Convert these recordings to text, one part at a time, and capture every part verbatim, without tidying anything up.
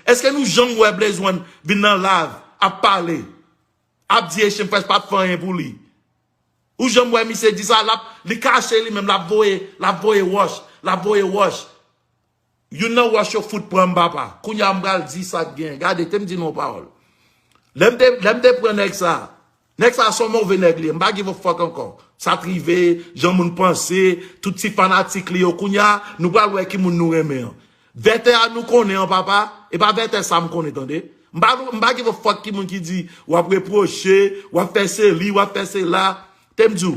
Èske nou janm wè Blaze One vin nan live ap pale, ap di Haitian Fresh pa t fè anyen pou li? Ou janm wè misye di sa? L ap, li kache li menm, l ap voye, l ap voye wòch, l ap voye wòch. Youn nan wòch yo fout pran m, papa. Kounye a m pral di sa k gen. Gade, te m di nou yon pawòl. Lè m te, lè m te pran nèg sa, nèg sa se yon move nèg li ye. M pa give a fuck ankò. Sa t rive, jan moun panse, tout ti fanatik li yo. Kounye a, nou pral wè ki moun nou renmen an. Vètè a nou konnen an, papa. E pa vètè sa m konnen, tande. M pa, m pa give a fuck ki moun ki di, w ap repwoche, w ap fè se li, w ap fè se la. Te m di w,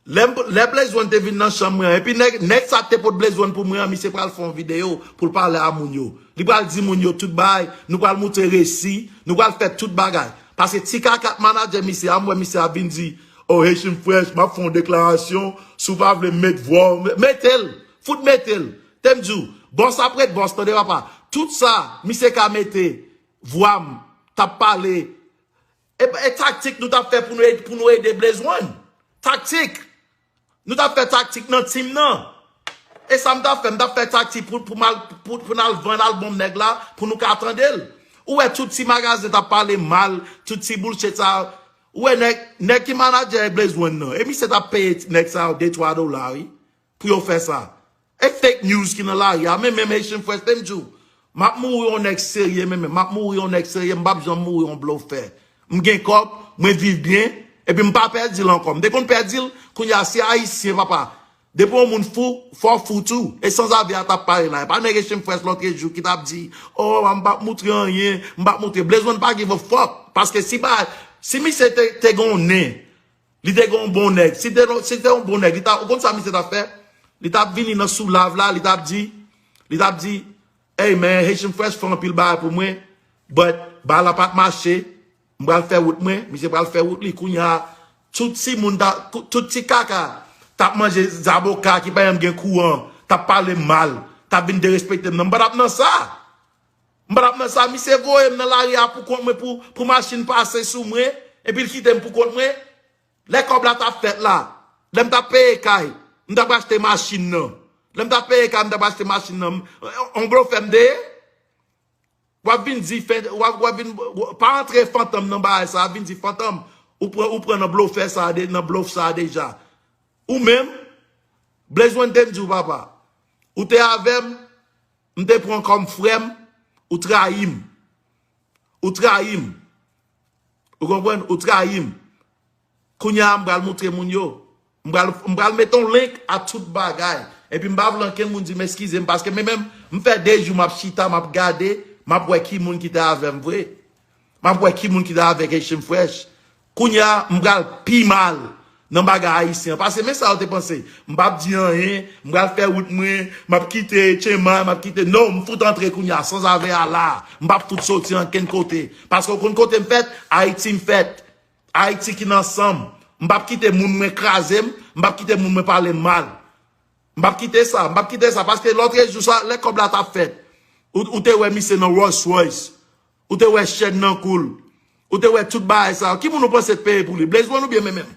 lè, lè Blaze One te vin nan chanm mwen an, epi nèg, nèg sa te pot Blaze One pou mwen an, misye pral fè yon videyo pou l pale a moun yo. Li pral di moun yo tout bagay, nou pral moutre resi, nou pral fè tout bagay. Paske ti kaka k manadjè misye a, m wè misye ap vin di, oh, Haitian Fresh, m ap fè yon deklarasyon, si w pa vle met vwa w, mete l, fout mete l. Te m di w, bòs ap ret bòs, tande papa. Tout sa, misye ka mete vwa m, t ap pale, e, e taktik nou t ap fè pou nou ed-, pou nou ede Blaze One. Taktik. Nou t ap fè taktik nan tim nan. E sa m t ap fè, m t ap fè taktik pou, pou, mal, pou, pou n al vann albòm nèg la, pou nou ka tande l. Ou wè tout ti magazen t ap pale mal, tout ti bullshit sa. Ou wè nèg, nèg ki manadjè Blaze One nan. E misye t ap peye nèg sa yo de twa dola, wi, pou yo fè sa. E fake news ki nan lari a, men menm Haitian Fresh, te m di w, m ap mouri yon nèg serye, men menm, m ap mouri yon nèg serye, m p ap janm mouri yon blofè. M gen kòb, mwen viv byen, epi m pa pèdi l ankò. M te konn pèdi l, kounye a se Ayisyen, papa. Depi yon moun fou, fò w fou tou. E sanzave a t ap pale la. E pa nèg Haitian Fresh lòtrejou ki t ap di, oh, m p ap moutre anyen, m p ap moutre. Blaze One pa give a fuck. Paske si ba, si misye te, te gen yon nen, li te gen yon bon nèg. Si te, si te yon bon nèg, li ta, ou konn sa misye t ap fè? Li t ap vini nan sou live la, li t ap di, li t ap di, hey man, Haitian Fresh fè anpil bagay pou mwen, but bagay la pa t mache, m pral fè wout mwen, misye pral fè wout li. Kounye a, tout ti moun, ta, tout ti kaka, t ap manje zaboka ki pa janm gen kouran, t ap pale m mal, t ap vin derespekte m nan. M pa t ap nan sa. M pa t ap nan sa. Misye voye m nan lari a pou kont mwen, pou, pou machin pase sou mwen, epi l kite m pou kont mwen. Lè kòb la t ap fèt la, lè m t ap peye kay, m t ap achte machin nan. Lè m t ap peye kay, m t ap achte machin nan. M, on blofè m te ye. W ap vin di, fen, w ap, w ap vin, pa antre fantom nan bagay sa, vin di fantom, ou pran, ou pran nan blofè sa, de, nan blof sa deja. Ou menm, Blaze One te m di w, papa. Ou te avè m, m te pran kòm frè m, ou trayi m. Ou trayi m. Ou konprann? Ou trayi m. Kounye a, m pral moutre moun yo. M pral, m pral mete yon link a tout bagay. Epi m pa vle ankenn moun di m eskize m, paske men menm, m fè de jou m ap chita, m ap gade, m ap wè ki moun ki te avè m vre. M ap wè ki moun ki te avèk Haitian Fresh. Kounye a, m pral pi mal nan bagay ayisyen an. Paske men sa yo te panse. M p ap di anyen, m pral fè wout mwen, m ap kite Chema, m ap kite, non, m fout antre kounye a, sanzave a la. M p ap fout soti ankenn kote. Paske w konn kote m fèt? Ayiti m fèt. Ayiti ki nan san m. M p ap kite moun mwen kraze m, m p ap kite moun mwen pale m mal. M p ap kite sa, m p ap kite sa, paske lòtrejou sa, lè kòb la t ap fèt, ou, ou te wè misye nan Rolls Royce, ou te wè chèn nan kou l, ou te wè tout bagay sa yo. Ki moun ou panse t peye pou li? Blaze One oubyen men menm?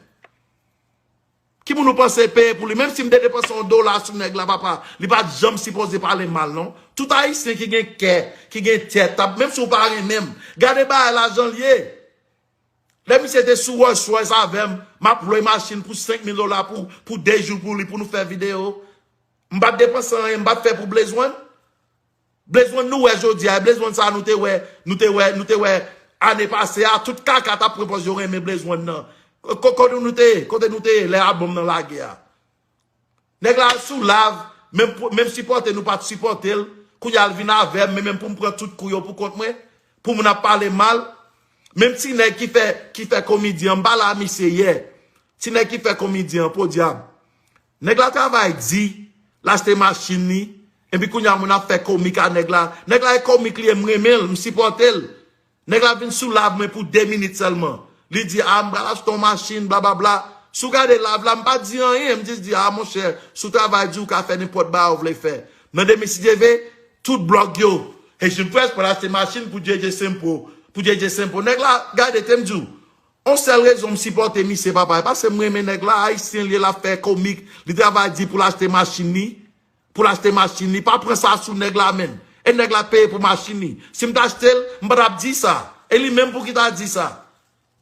Ki moun ou panse peye pou li? Menm si m te depanse yon dola sou nèg la, papa, li pa t janm sipoze pale m mal, non. Tout ayisyen ki gen kè, ki gen tèt, t ap, menm si w pa renmen m, gade bagay la jan l ye. Lè misye te sou Rolls Royce avè m, m ap lwe machin pou senk mil dola pou, pou de jou pou li, pou nou fè videyo. M pa t depanse anyen, m pa t fè pou Blaze One. Blaze One nou wè jodi a, e Blaze One sa nou te wè, nou te wè, nou te wè ane pase a, tout kaka t ap pran pòz yo renmen Blaze One nan. Ko-, kote nou te ye? Kote nou te ye lè albòm nan lage a? Nèg la sou live, menm pou, menm sipòte nou pa t sipòte l. Kounye a l vin avè m, men menm pou m pran tout kou yo pou kont mwen, pou moun ap pale m mal. Menm ti nèg ki fè, ki fè komedyen an, m pale a misye yè. Ti nèg ki fè komedyen an, podyab. Nèg la travay di, l achte machin li, epi kounye a moun ap fè komik a nèg la. Nèg la e komik li ye, m renmen l, m sipòte l. Nèg la vin sou live mwen pou de minit sèlman. Li di, a, m pral achte yon machin, blablabla. Si w gade live la, m pa di anyen, m jis di, a, monchè, si w travay di, w ka fè nenpòt bagay w vle fè. Nan demen, si Dye vle, tout blòg yo, Haitian Fresh pral achte machin pou J J Simple, pou J J Simple. Nèg la, gade, te m di w, yon sèl rezon m sipòte misye, papa, e paske m renmen nèg la, ayisyen l ye, l ap fè komik, li travay di pou l achte machin li, pou l achte machin li. Pa pran sa sou nèg la, menm. E nèg la peye pou machin li. Si m ta achte l, m pa t ap di sa. E li menm pou ki ta di sa.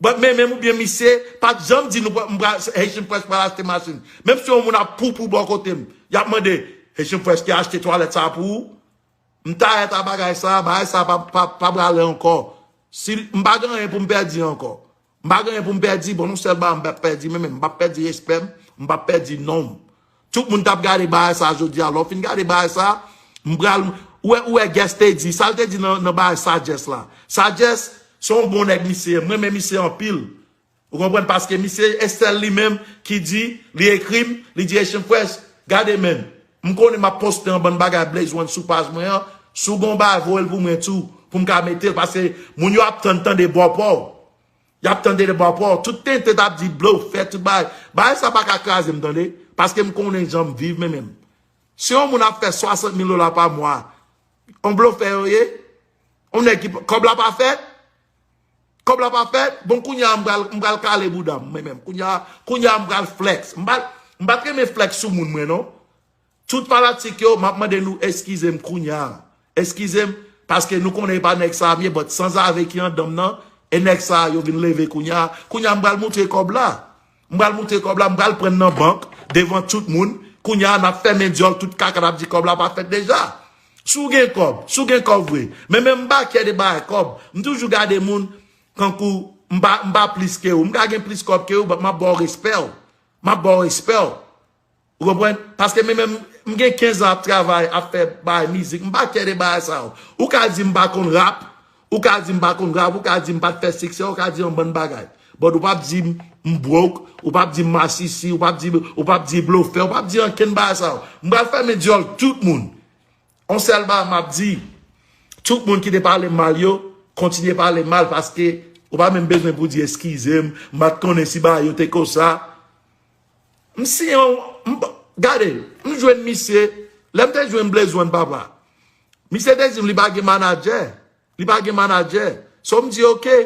But men menm oubyen misye pa t janm di nou pral- m pral- Haitian Fresh pral achte machin. Menm si yon moun ap poupou bò kote m, y ap mande, Haitian Fresh ki achte twalèt sa pou ou? M tayèt a bagay sa, bagay sa pa, pa, pa prale ankò. Si m pa gen anyen pou m pèdi ankò. M pa gen anyen pou m pèdi, bon, yon sèl bagay m p ap pèdi, men, men m p ap pèdi respè m, m p ap pèdi non m. Tout moun t ap gade bagay sa jodi a. Lè w fin gade bagay sa, m pral, ou wè, ou wè Guest te di, sa l te di nan, nan bagay Sagesse la. Sagesse, se yon bon nèg misye ye, m renmen misye anpil. Ou konprann? Paske misye, e sèl li menm ki di, li ekri m, li di, Haitian Fresh, gade men, m konnen m ap poste yon bann bagay Blaze One sou paj mwen an, si w gen yon bagay, voye l pou mwen tou, pou m ka mete l, paske moun yo ap tann tande bò pa w. Y ap tande de bò pa w. Tout tenten t ap di blofè, tout bagay. Bagay sa pa ka kraze m, tande. Paske m konnen jan m viv, men menm. Si yon moun ap fè swasant mil dola pa mwa, yon blofè yo ye, yon nèg ki, kòb la pa fèt, kòb la pa fèt, bon, kounye a m pral, m pral kale bouda m, mwen menm. Kounye a, kounye a m pral flex. M pa, m pa t renmen flex sou moun, mwen, non. Tout fanatik yo, m ap mande nou eskize m kounye a. Eskize m, paske nou konnen e pa nèg sa a m ye, but sanzave ki anndan m nan, e nèg sa a yo vin leve kounye a. Kounye a, m pral moutre kòb la. M pral moutre kòb la, m pral pran nan bank, devan tout moun. Kounye a, n ap fèmen dyòl tout kaka, n ap di kòb la pa fèt deja. Si w gen kòb, si w gen kòb vre. Men menm m pa kè de bagay kòb. M toujou gade moun kankou m pa, m pa plis ke ou. M ka gen plis kòb ke ou, but m ap ba w respè w. M ap ba w respè w. Ou konprann? Paske men menm, m gen kenz an ap travay, ap fè bagay mizik. M pa kè de bagay sa yo. Ou ka di m pa konn rap, ou ka di m pa konn rap, ou ka di m pa t fè siksè, ou ka di yon bann bagay. But ou p ap di m, m broke, ou p ap di m masisi, ou p ap di, ou p ap di blofè, ou p ap di ankenn bagay sa yo. M pral fèmen dyòl tout moun. On sèl bagay m ap di, tout moun ki te pale m mal yo, kontinye pale m mal paske ou pa menm bezwen pou di eskize m, m pa t konnen si bagay yo te konsa. M siyen yon, m, gade, m jwenn misye, lè m te jwenn Blaze One papa. Misye te di m li pa gen manadjè. Li pa gen manadjè. So m di oke.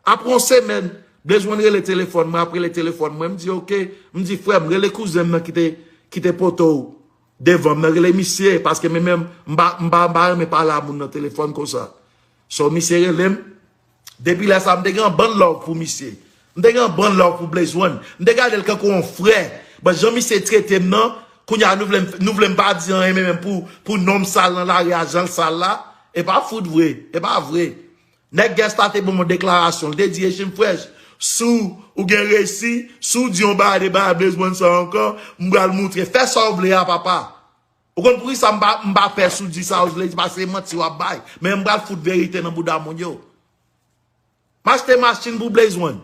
Apre yon semèn, Blaze One rele telefòn mwen, ap rele telefòn mwen. M di oke. M di frè m, rele kouzen m nan ki te, ki te pote w devan m nan, rele misye, paske men menm, m pa, m pa, m pa renmen pale a moun nan telefòn konsa. So misye rele m. Depi lè sa, m te gen yon bann love pou misye. M te gen yon bann love pou Blaze One. M te gade l kankou yon frè. But jan misye trete m nan, kounye a nou vle m, nou vle m pa di anyen men menm pou, pou non m sal nan lari a, jan l sal la. E pa fout vre. E pa vre. Nèg Guest la te ban m yon deklarasyon. Li te di, Haitian Fresh, si w gen resi, si w di yon bagay de bagay Blaze One sa ankò, m pral moutre. Fè sa w vle a, papa. Ou konn poukisa m pa, m pa pè si w di sa w vle di, paske se manti w ap bay. Men m pral fout verite nan bouda moun yo. M achte machin pou Blaze One.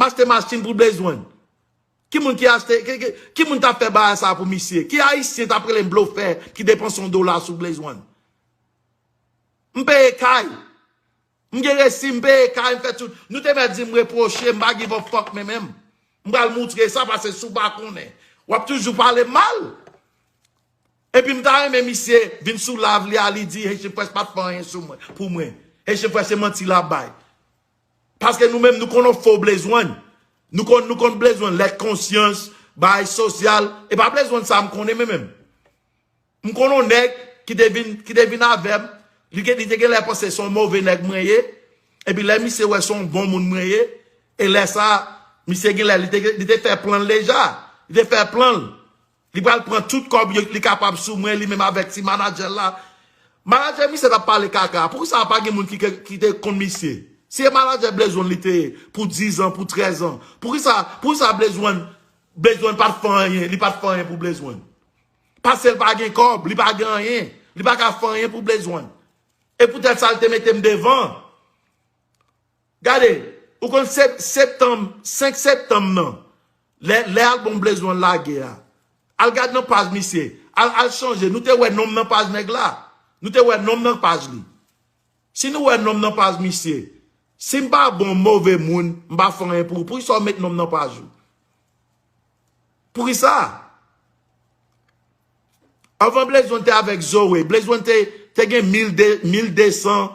M achte machin pou Blaze One. Ki moun ki achte, ki, ki, ki moun t ap fè bagay sa pou misye? Ki ayisyen t ap rele m blofè ki depanse yon dola sou Blaze One? M peye kay. M gen resi, m peye kay, m fè tout. Nou te mèt di m repwoche, m pa give a fuck men menm. M pral moutre sa, paske si w pa konnen, w ap toujou pale m mal. Epi m ta renmen misye vin sou live li a, li di Haitian Fresh pa t fè anyen sou mwen, pou mwen. Haitian Fresh se manti l ap bay. Paske nou menm, nou konn yon fo Blaze One. Nou konn, nou konn Blaze One, lèt konsyans, bagay sosyal. E pa Blaze One sa m konnen men menm. M konn yon nèg ki te vin, ki te vin avè m. Li, gen- li te genlè panse se yon move nèg mwen ye. Epi lè misye wè se yon bon moun mwen ye, e lè sa, misye genlè, li te, li te fè plan l deja. Li te fè plan l. Li pral pran tout kòb yo li kapab sou mwen, li menm avèk ti manadjè l la. Manadjè misye t ap pale kaka. Poukisa pa gen moun ki, ki, ki te konn misye? Si e manadjè Blaze One li te ye pou diz an, pou trèz an, poukisa, poukisa Blaze One, Blaze One pa t fè anyen, li pa t fè anyen pou Blaze One? Paske l pa gen kòb, li pa gen anyen, li pa ka fè anyen pou Blaze One. E poutèt sa l te mete m devan. Gade, ou konn sep- septanm, senk septanm nan, lè, lè albòm Blaze One lage a, al gad nan paj misye, al, al chanje, nou te wè non m nan paj nèg la, nou te wè non m nan paj li. Si nou wè non m nan paj misye, si m pa bon, move moun, m pa fè anyen pou ou, poukisa w met non m nan paj ou? Poukisa? Anvan Blaze One te avèk Zoe, Blaze One te, te gen mil de, mil de san,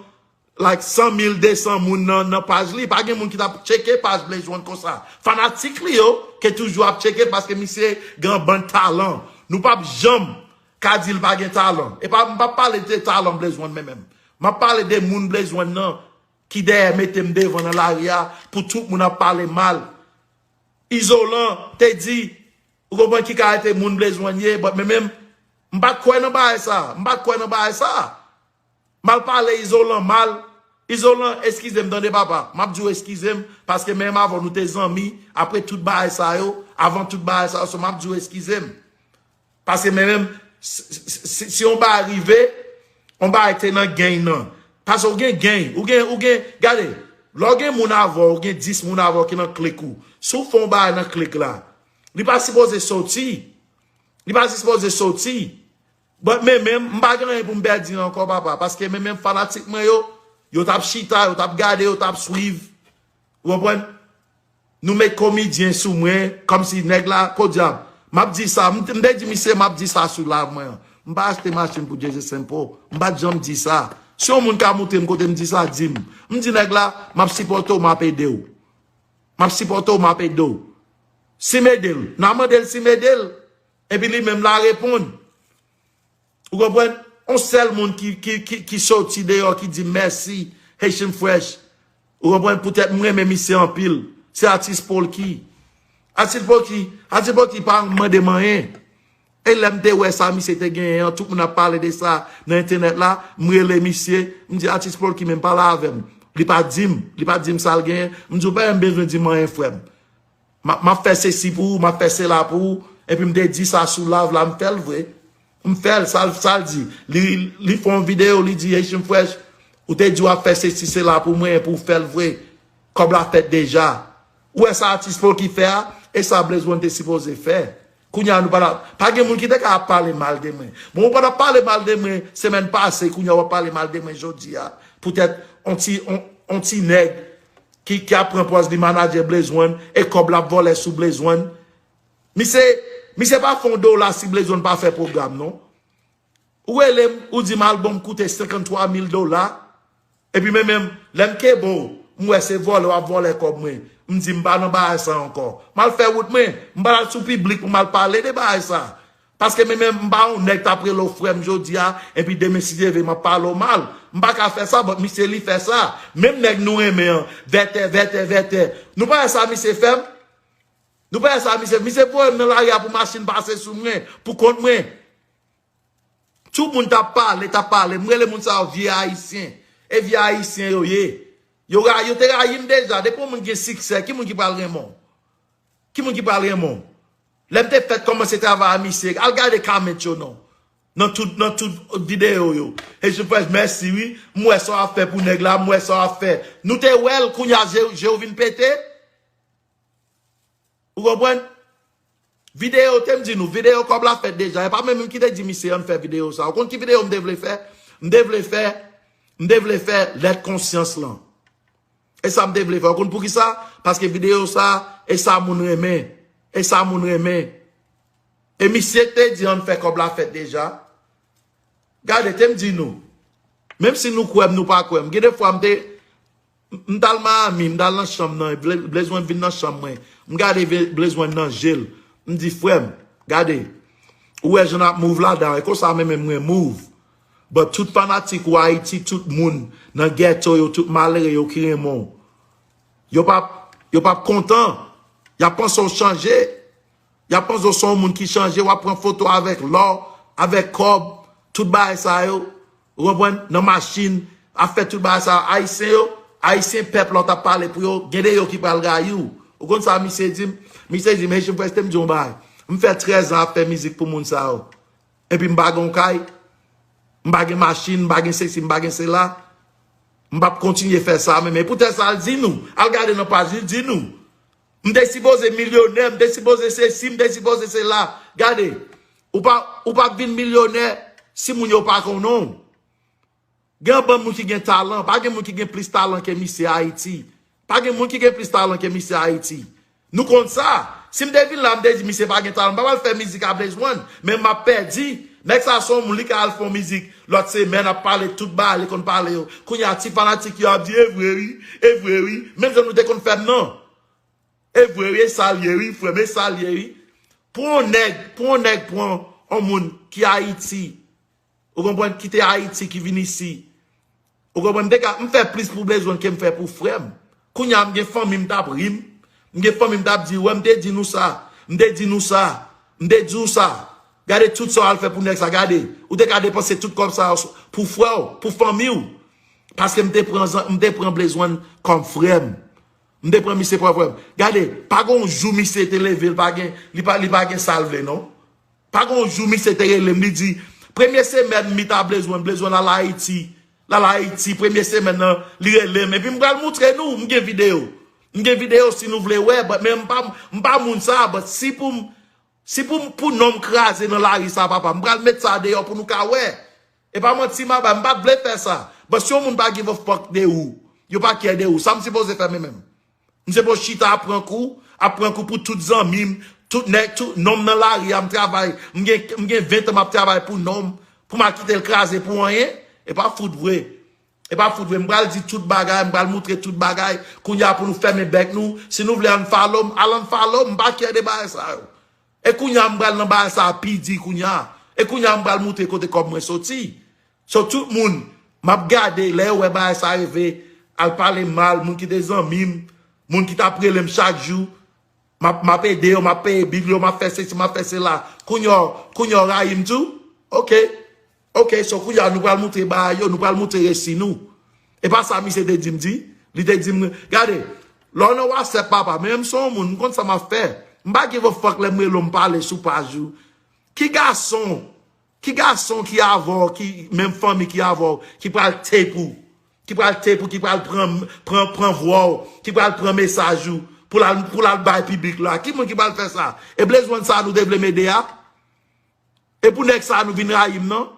like san mil de san moun nan, nan paj li. Pa gen moun ki t ap tcheke paj Blaze One konsa. Fanatik li yo ke toujou ap tcheke l paske misye gen yon bann talan. Nou p ap janm, ka di l pa gen talan. E pa, m p ap pale de talan Blaze One menm menm. M ap pale de moun Blaze One nan ki dèyè mete m devan nan lari a pou tout moun ap pale mal. Izolan te di, ou konprann ki kalite moun Blaze One ye, but men menm, m pa t kwè nan bagay sa. M pa t kwè nan bagay sa. M al pale Izolan mal. Izolan, eskize m, tande papa. M ap di w eskize m, paske menm avè w nou te zanmi, apre tout bagay sa yo, avan tout bagay sa yo, so m ap di w eskize m. Paske men menm, si, si, si, si yon bagay rive, yon bagay te nan gang nan. Paske ou gen gang, ou gen, ou gen, gade, lè w gen moun avè w, ou gen dis moun avè w ki nan klik ou. Si w fè yon bagay nan klik la, li pa sipoze soti. Li pa sipoze soti. But men menm, m pa gen anyen pou m pèdi ankò, papa. Paske men menm fanatik mwen yo, yo t ap chita, yo t ap gade, yo t ap swiv. Ou konprann? Nou met komedyen sou mwen, kòmsi nèg la, podyab. M ap di sa, m, m te di misye, m ap di sa sou live mwen an. M pa achte machin pou Jeze Saint Paul. M pa t janm di sa. Si yon moun ka montre m kote m di sa, di m. M di nèg la, m ap sipòte w, m ap ede w. M ap sipòte w, m ap ede w. Si m ede l, n a mande l si m ede l. Epi li menm la reponn. Ou konprann? On sèl moun ki, ki, ki, ki soti deyò, ki di mèsi, Haitian Fresh. Ou konprann? Poutèt m renmen misye anpil. Se atis Polky. Atis Polky, atis Polky pa mande m anyen. E lè m te wè sa misye te genyen an, tout moun ap pale de sa nan entènèt la, m rele misye, m di atis Polky menm pale avè m. Li pa di m, li pa di m sa l genyen. M di w pa menm bezwen di m anyen, frè m. M ap, m ap fè sesi pou ou, m ap fè sela pou ou. Epi m te di sa sou live la, m fè l vre. M fè l, sa l, sa l di. Li, li fè yon videyo, li di, Haitian Fresh, ou te di w ap fè sesi sela pou mwen, epi w fè l vre. Kòb la fèt deja. Ou wè sa atis Polky fè a? E sa Blaze One te sipoze fè. Kounye a nou pa la. Pa gen moun ki te ka ap pale mal de mwen. Bon, ou pa t ap pale mal de mwen semèn pase, kounye a w ap pale mal de mwen jodi a. Poutèt on ti, on, on ti nèg ki, ki ap pran pòz li manadjè Blaze One e kòb l ap vòlè sou Blaze One. Misye, misye pa fè yon dola si Blaze One pa fè pwogram, non. Ou rele m, ou di m albòm koute senkanntwa mil dola. Epi men menm, lè m kenbe w, m wè se vòlè w ap vòlè kòb mwen. M di m pa nan bagay sa ankò. M al fè wout mwen, m pa al sou piblik pou m al pale de bagay sa. Paske men menm, m pa yon nèg t ap rele w frè m jodi a, epi demen si Dye vle m ap pale w mal. M pa ka fè sa, but misye li fè sa. Menm nèg nou renmen an, vètè, vètè, vètè. Nou pa wè sa misye fè m? Nou pa wè sa misye, misye voye m nan lari a pou machin pase sou mwen, pou kont mwen. Tout moun t ap pale, t ap pale. M rele moun sa yo vye ayisyen. E vye ayisyen yo ye. Yo ra-, yo te rayi m deja. Depi yon moun gen siksè, ki moun ki pral renmen w? Ki moun ki pral renmen w? Lè m te fèk kòmanse travay a misye, al gade comment yo non. Nan tout, nan tout videyo yo. Haitian Fresh, mèsi wi. M wè sa w ap fè pou nèg la, m wè sa w ap fè. Nou te wè l, kounye a je, je w vin pete. Ou konprann? Videyo, te m di nou, videyo kòb la fèt deja. E pa menm m ki te di misye ann fè videyo sa. Ou konn ki videyo m te vle fè? M te vle fè, m te vle fè lèt konsyans lan. E sa m te vle fè. Ou konn poukisa? Paske videyo sa, e sa moun renmen. E sa moun renmen. E misye te di ann fè kòb la fèt deja. Gade, te m di nou. Menm si nou kwè m, nou pa kwè m. Gen de fwa m te, m t al Miami, m t al nan chanm nan, Blaze One vin nan chanm mwen. M gade Blaze One nan je l. M di, frè m, gade, ou wè jan n ap move ladan, e konsa menm mwen move. But tout fanatik ou Ayiti, tout moun nan ghetto yo, tout malere yo ki renmen w, yo p ap, yo p ap kontan. Y ap panse w chanje. Y ap panse w se yon moun ki chanje, w ap pran foto avèk lò, avèk kòb, tout bagay sa yo. Ou konprann? Nan machin, ap fè tout bagay sa yo. Ayisyen yo, Ayisyen pèp la w t ap pale pou yo, gen de yo ki pral rayi w. Ou konn sa misye di m? Misye di m, Haitian Fresh, te m di w yon bagay. M fè trèz an ap fè mizik pou moun sa yo. Epi m pa gen yon kay, m pa gen machin, m pa gen sesi, m pa gen sela. M p ap kontinye fè sa menm. E poutèt sa, al di nou. Al gade nan paj li, di nou. M te sipoze milyonè, m te sipoze sesi, m te sipoze sela. Gade, ou pa, ou p ap vin milyonè si moun yo pa konnen w. Gen anbann moun ki gen talan, pa gen moun ki gen plis talan ke misye Ayiti. Pa gen moun ki gen plis talan ke misye Ayiti. Nou konn sa. Si m te vin la, m te di misye pa gen talan, m pa pral fè mizik a Blaze One, men m ap pèdi. Nèg sa se yon moun, li ka al fè yon mizik lòt semèn, ap pale tout bagay li konn pale yo. Kounye a, ti fanatik yo ap di, e vre wi, e vre wi. Menm jan nou te konn fè m nan. E vre wi, e sa l ye wi, frè m, e sa l ye wi. Pou yon nèg, pou yon nèg pran, yon moun ki Ayiti, ou konprann, ki te Ayiti, ki vin isi. Ou konprann, m te ka, m fè plis pou Blaze One ke m fè pou frè m. Kounye a, m gen fanmi m t ap ri m. M gen fanmi m t ap di, wè, m te di nou sa, m te di nou sa, m te di w sa. Gade tout sa w al fè pou nèg sa, gade. Ou te ka depanse tout kòb sa yo pou frè w, pou fanmi w. Paske m te pran, zan- m te pran Blaze One kòm frè m. M te pran misye kòm frè m. Gade, pa gen yon jou misye te leve, li pa gen, li pa, li pa gen sa l vle, non. Pa gen yon jou misye te rele m, li di, premye semèn m meet a Blaze One, Blaze One al Ayiti, l al Ayiti, premye semèn nan, li rele m. Epi m pral moutre nou, m gen videyo. M gen videyo si nou vle wè, but men m pa, m pa moun sa, but si pou m, si pou m, pou non m kraze nan lari sa, papa, m pral met sa deyò pou nou ka wè. E pa manti m ap bay, m pa t vle fè sa. But si yon moun pa give a fuck de ou, yo pa care de ou, sa m sipoze fè mwen menm? M se pou chita ap pran kou, ap pran kou pou tout zanmi m, tout nèg, tout nonm nan lari a, m travay, m gen, m gen ven tan m ap travay pou nonm, pou m al kite l kraze pou anyen? E pa fout vre. E pa fout vre. M pral di tout bagay, m pral moutre tout bagay. Kounye a pou nou fèmen bèk nou. Si nou vle unfollow m, al unfollow m, m pa care de bagay sa yo. E kounye a m pral nan bagay sa pi di kounye a. E kounye a m pral moutre kote kòb mwen soti. So tout moun, m ap gade, lè yo wè bagay sa rive, al pale mal, moun ki te zanmi m, moun ki t ap rele m chak jou, m ap, m ap ede yo, m ap peye bil yo, m ap fè sesi, m ap fè sela. Kounye a, kounye a rayi m tou? Ok. Ok, so kounye a nou pral moutre bagay yo, nou pral moutre resi nou. E pa sa misye te di m di? Li te di m, gade, lè w nan WhatsApp, papa, men m se yon moun, m konn sa m ap fè. M pa give a fuck lè m rele w, m pale sou paj ou. Ki gason, ki gason ki avè w, ki menm fanmi ki avè w, ki pral tape ou, ki pral tape ou, ki pral pran, pran, pran vwa w, ki pral pran mesaj ou, pou l al, pou l al bay piblik la? Ki moun ki pral fè sa? E Blaze One sa nou te vle m ede a? E pou nèg sa nou vin rayi m nan?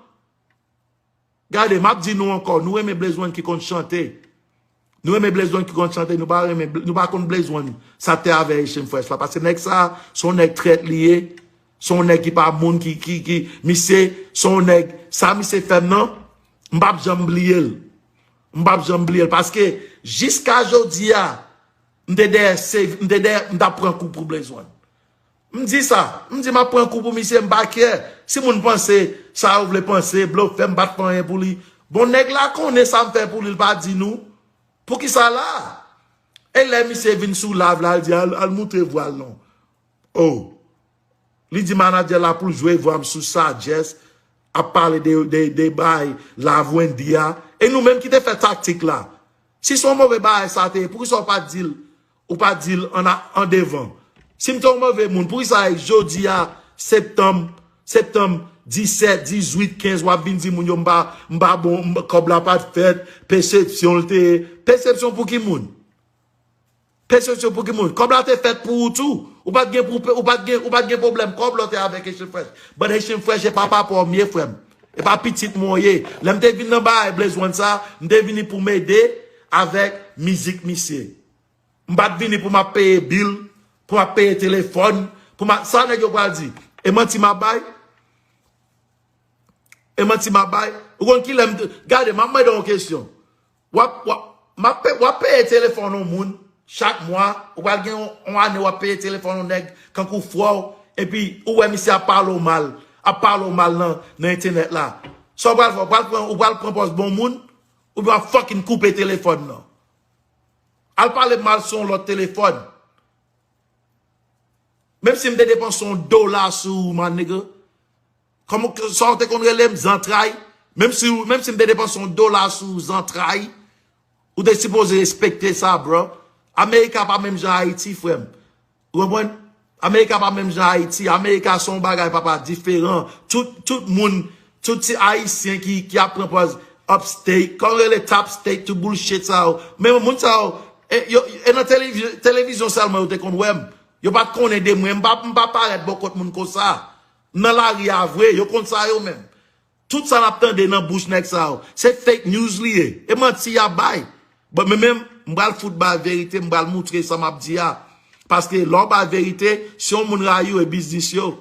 Gade, m ap di nou ankò, nou renmen Blaze One ki konn chante. Nou renmen Blaze One ki konn chante, nou pa renmen, nou pa konn Blaze One sa te avè Haitian Fresh la. Paske nèg sa, se yon nèg trèt li ye. Se yon nèg ki pa moun ki, ki, ki, misye, se yon nèg, sa misye fè m nan, m p ap janm bliye l. M p ap janm bliye l. Paske, jiska jodi a, m te dèyè, se, m te dèyè, m t ap pran kou pou Blaze One. M di sa, m di m ap pran kou pou misye, m pa care. Si moun panse sa yo vle panse, blofè, m pa t fè anyen pou li. Bon, nèg la konnen sa m fè pou li, l pa di nou. Poukisa la? E lè misye vin sou live la, l di, al, al moutre vwa l non. Oh. Li di manadjè la pou l jwe vwa m sou Sagesse, ap pale de, de, de bay Love Wendy a. E nou menm ki te fè taktik la. Si se yon move bagay sa te ye, poukisa w pa di l, ou pa di l an, an devan? Si m te yon move moun, poukisa jodi a, septanm, septanm disèt, dizuit, kenz, w ap vin di moun yo m pa, m pa bon, m, kòb la pa t fèt, persepsyon l te ye. Persepsyon pou ki moun? Persepsyon pou ki moun? Kòb la te fèt pou ou tou. Ou pa t gen pou, ou pa t gen, ou pa t gen pwoblèm kòb lè w te avèk Haitian Fresh. But Haitian Fresh e pa papa w m ye, frè m. E pa pitit mwen w ye. Lè m te vin nan bagay Blaze One sa, m te vini pou m ede avèk mizik misye. M pa t vini pou m ap peye bil, pou m ap peye telefòn, pou m ap, sa nèg yo pral di? E manti m ap bay? E manti m ap bay? Ou konn kilè m te, gade, m ap mande w yon kesyon. W ap, w ap, m ap pe-, w ap peye telefòn yon moun chak mwa, ou pral gen yon, yon ane w ap peye telefòn yon nèg kankou frè w, epi ou wè misye ap pale w mal, ap pale w mal nan, nan entènèt la. Sa w pral fè? Ou pral pran, ou pral pran pòz bon moun, oubyen w ap fucking koupe telefòn nan? Al pale m mal sou yon lòt telefòn. Menm si m te depanse yon dola sou ou, my nigga. Kòman, sa w te konn rele m, zantray? Menm si, menm si m te depanse yon dola sou ou, zantray, ou te sipoze respekte sa, bro. Amerika pa menm jan Ayiti, frè m. Ou konprann? Amerika pa menm jan Ayiti. Amerika se yon bagay, papa, diferan. Tout, tout moun, tout ti Ayisyen ki, ki ap pran pòz upstate, kòman rele, top state, tout bullshit sa yo. Men moun sa yo, e, yo, e nan televi-, televizyon sèlman yo te konn wè m. Yo pa t konnen de mwen. M pa, m pa parèt bò kot moun konsa. M nan lari a vre, yo konn sa yo menm. Tout sa n ap tande nan bouch nèg sa yo, se fake news li ye. E manti y ap bay. Bon, men menm, m pral fout bay verite, m pral moutre sa m ap di a. Paske lè w bay verite, si yon moun rayi w, e biznis yo.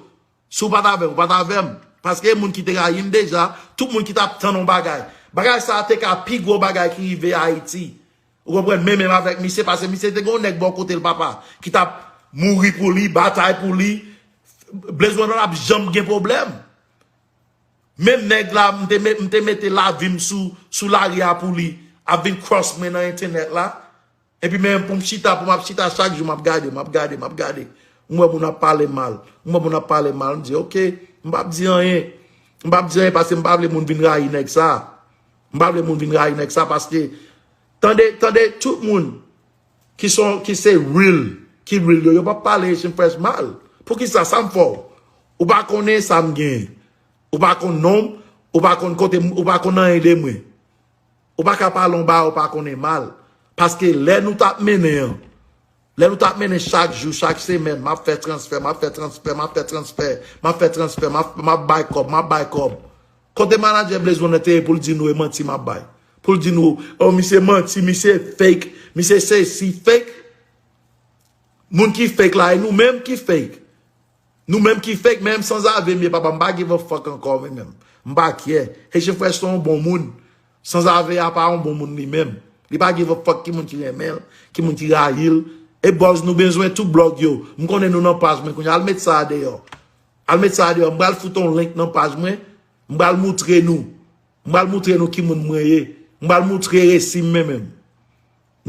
Si w pa t avè m, ou pa t avè m. Paske e moun ki te rayi m deja, tout moun ki t ap tann yon bagay. Bagay sa a te ka pi gwo bagay ki rive Ayiti. Ou konprann? Men menm avèk misye, paske misye te gen yon nèg bò kote l, papa, ki t ap mouri pou li, batay pou li. Blaze One pa t ap janm gen pwoblèm. Menm nèg la, m te, me- m te mete lavi m sou, sou lari a pou li, ap vin cross mwen nan entènèt la. Epi men pou m chita, pou m ap chita chak jou, m ap gade, m ap gade, m ap gade. M wè moun ap pale mal. M wè moun ap pale mal. M di, ok, m p ap di anyen. M p ap di anyen paske m pa vle moun vin rayi nèg sa. M pa vle moun vin rayi nèg sa paske, tande, tande, tout moun ki son, ki se real, ki real yo, yo p ap pale Haitian Fresh mal. Poukisa? Sa m fè w? Ou pa konnen sa m genyen. Ou pa konn non m, ou pa konn kote m, ou pa konn anyen de mwen. Ou pa ka pale yon bagay ou pa konnen mal. Paske lè nou t ap mennen an, lè nou t ap mennen chak jou, chak semèn, m ap fè transfè, m ap fè transfè, m ap fè transfè, m ap fè transfè, m ap, m ap bay kòb, m ap bay kòb. Kote manadjè Blaze One nan te ye pou l di nou e manti m ap bay? Pou l di nou, oh, misye manti, misye fake, misye sesi, fake. Moun ki fake la, e nou menm ki fake. Nou menm ki fake, menm sanzave m ye, papa, m pa give a fuck ankò, mwen menm. M pa care. Haitian Fresh se yon bon moun. Sanzave a pa yon bon moun li menm. Li pa give a fuck ki moun ki renmen l, ki moun ki rayi l. E buzz nou bezwen tout blòg yo. M konnen nou nan paj mwen kounye a. Al met sa a deyò. Al met sa a deyò. M pral fout yon link nan paj mwen. M pral moutre nou. M pral moutre nou ki moun mwen ye. M pral moutre resi m mwen menm.